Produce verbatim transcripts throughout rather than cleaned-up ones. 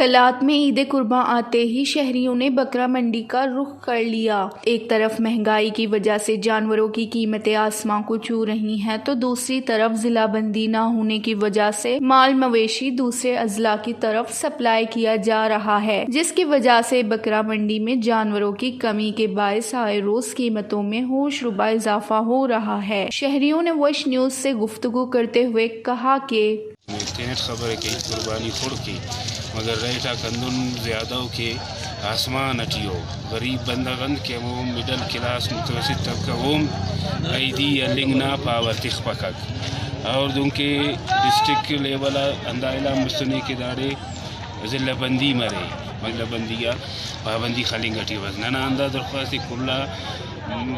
قلات میں عید قرباں آتے ہی شہریوں نے بکرا منڈی کا رخ کر لیا۔ ایک طرف مہنگائی کی وجہ سے جانوروں کی قیمتیں آسمان کو چھو رہی ہیں، تو دوسری طرف ضلع بندی نہ ہونے کی وجہ سے مال مویشی دوسرے اضلاع کی طرف سپلائی کیا جا رہا ہے، جس کی وجہ سے بکرا منڈی میں جانوروں کی کمی کے باعث آئے روز قیمتوں میں ہوش ربا اضافہ ہو رہا ہے۔ شہریوں نے وش نیوز سے گفتگو کرتے ہوئے کہا کہ تینٹ خبر ءِ کہ عید قربانی خڑک ءِ، مگر ریٹ آک ہندن زیادہ ءُ کہ آسمان اٹی ءُ۔ غریب بندغ انت کہ ہمو مڈل کلاس، متوسط طبقہ، اوم عیدی ہلنگ نا پاوہ تخپکک۔ اور دنکہ ڈسٹرکٹ لیول آ ہندا اعلان مسنے کہ داڑے ضلع بندی مرے، ضلع بندی آ پابندی خلنگ اٹی بس۔ ننا ہندا درخواست ءِ کل آ، م،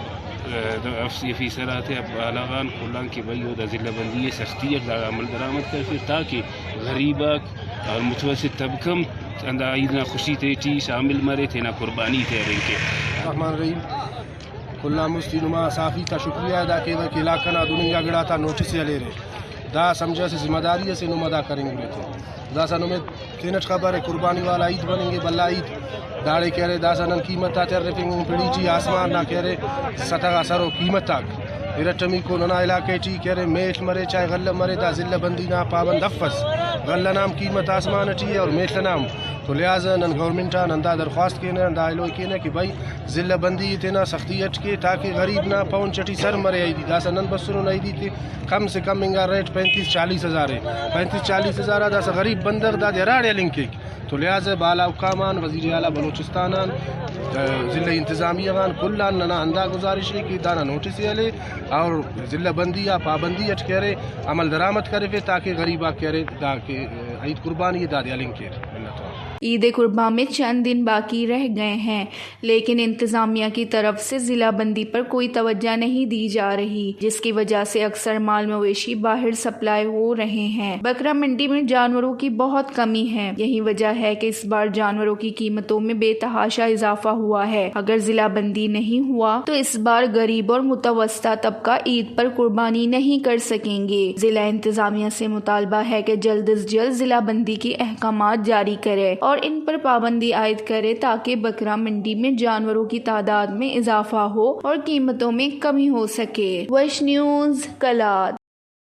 افسیفی سرات ءِ، بالا غان کل آن کہ بھئی، او دا ضلع بندی ءِ سختی اٹ داڑا عمل درآمد کرفر، تاکہ غریب آک اور متوسط طبقہ ہم ہندا عید نا خوشی تیٹی شامل مرے، تینا قربانی تے ہرنگ کے۔ رحمان رحیم، کل آن مست ای نما صحافی تا شکریہ ادا کیوہ کہ علاقہ نا دن انگا گڑاتا نوٹس ءِ ہلیرے۔ دا سمجھہ اسہ ذمہ داری اسے نم ادا کرینگ الیتے۔ داسہ نمے تینٹ خبر ءِ، قربانی والا عید بننگ ءِ، بھلا عید۔ داڑے کہ ارے داسہ نن قیمت آتے ہرفنگ ان، پڑی ٹی آسمان نا کہ ارے ستغا سرو قیمت آک۔ ارٹمیکو ننا علاقہ ٹی کہ ارے میڷ مرے چاہے غلہ مرے، دا ضلع بندی نا پابند افس۔ غلہ نا ہم قیمت آسمان ٹی ءِ اور میڷ نا ہم۔ تو لہٰذا نن گورنمنٹ آن ہندا درخواست کینہ، ہندا ایلو کینہ کہ بھئی ضلع بندی ءِ تینا سختی اٹ کے، تاکہ غریب نا پہنچ ٹی سر مرے عیدی۔ داسہ نن بسنن عیدی تے کم سے کم انگا ریٹ پینتیس چالیس ہزار ءِ۔ پینتیس چالیس ہزار آ داسہ غریب بندغ دادے ہراڑے ہلنگ کیک۔ تو لہٰذا بالا حکام آن، وزیر اعلیٰ بلوچستان آن، ضلع انتظامیہ غان کل آن ننا ہندا گزارش ءِ کہ دانا نوٹس ءِ ہلے اور ضلع بندی آ پابندی اٹ کہ ارے عمل درآمد کرفے، تاکہ غریب آک کہ ارے دا کہ عید قربانی ءِ دادے ہلنگ کیر۔ منت وار۔ عید قربان میں چند دن باقی رہ گئے ہیں، لیکن انتظامیہ کی طرف سے ضلع بندی پر کوئی توجہ نہیں دی جا رہی، جس کی وجہ سے اکثر مال مویشی باہر سپلائی ہو رہے ہیں۔ بکرا منڈی میں جانوروں کی بہت کمی ہے، یہی وجہ ہے کہ اس بار جانوروں کی قیمتوں میں بے تحاشا اضافہ ہوا ہے۔ اگر ضلع بندی نہیں ہوا تو اس بار غریب اور متوسطہ طبقہ عید پر قربانی نہیں کر سکیں گے۔ ضلع انتظامیہ سے مطالبہ ہے کہ جلد از جلد ضلع بندی کے احکامات جاری کرے اور ان پر پابندی عائد کرے، تاکہ بکرا منڈی میں جانوروں کی تعداد میں اضافہ ہو اور قیمتوں میں کمی ہو سکے۔ وش نیوز، قلات۔